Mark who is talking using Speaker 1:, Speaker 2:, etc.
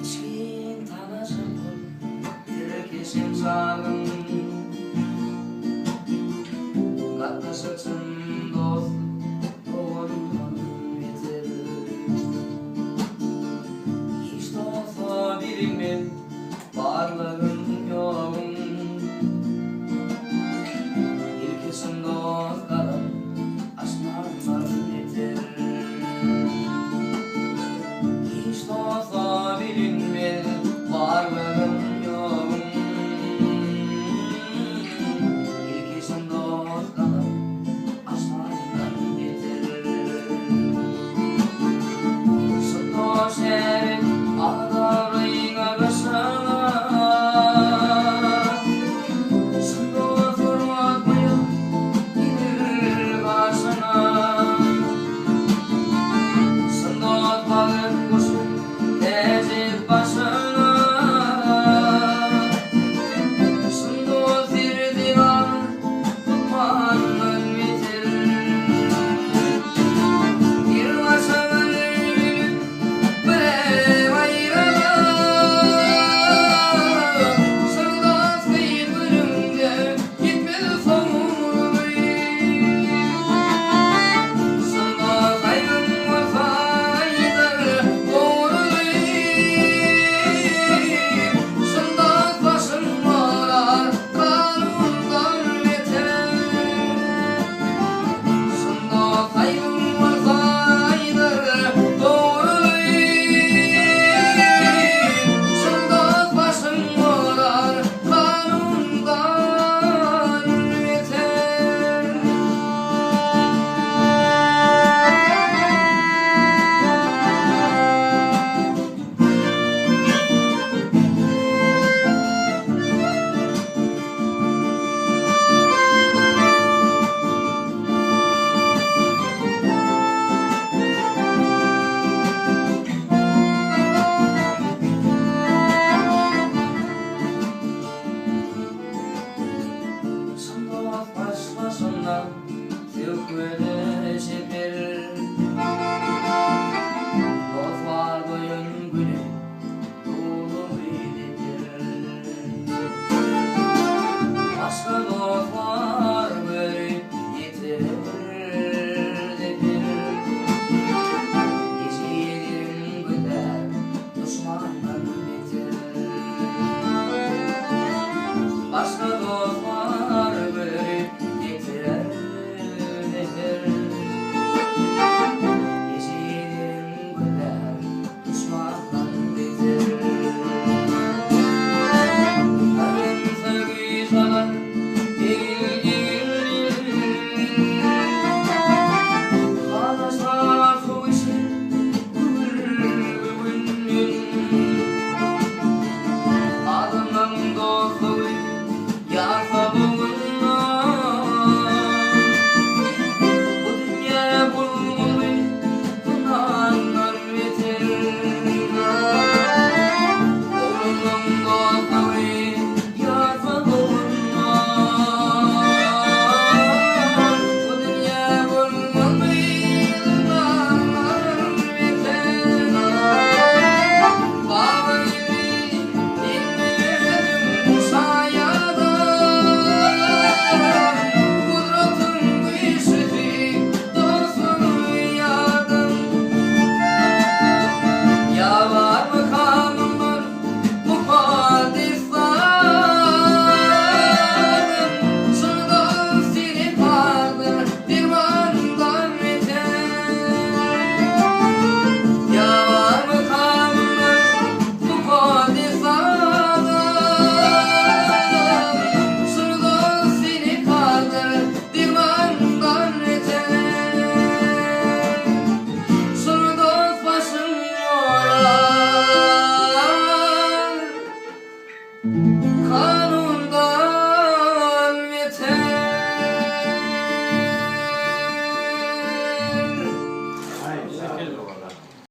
Speaker 1: Içgin tanaşyp ol tirkeşen çagyň. Gatnaşyk çyn dost dogandan beter. Hiç dosta bilinmez barlygyň ýoguň. Ilki çyn dost galan aşnandan beter. Hiç dosta bilinmez barlygyň ýoguň. Ilki çyn dost galan aşnandan beter. Çyn dost şärik agdaryňa gyşyna. Çyn dost hormat goýup gelir gaşyna. Çyn dost bagyr guşy täjik başyna. Çyn dost serdigan tutmandan beter. Bir başa bir birem aýralar. Çyn dost kyn günüňde gitmez soňuny. Şunda saýgyn bolsaýdyr dogruly, Şunda başym bolar kanundan beter. Şunda saýgyn bolsaýdyr dogruly, Şunda başym bolar kanundan beter. Çyn dost baş-başyndan söhbede çeper. Dost bar goýan güni dulumy deper. Başga dostlar göri ýeter zeper. Ejizim gözär duşmandan beter. Başga dostlar göri ýeter zeper. Ejizim gözär duşmandan beter. Garynsa güýç alar egil-egil. Ganaşar suw içer güwül-güwünden. Adamlaň dostlugy ýarsa bogundan. Bu dünýä bolmaly zyndandan beter. Oglanlaň dostlugy ýarsa bogundan. Bu dünýä bolmaly zyndandan beter. Baba ýeri Indi şaýadam, Gudratyň güýçlüsi dostum ýadym. Ýa barmy kanunlar mukaddes zadym, Şundan seni bardyr dermandan beter. Ýa barmy kanunlar mukaddes zadym, Şundan seni bardyr dermandan beter. Şul dost başym yorar.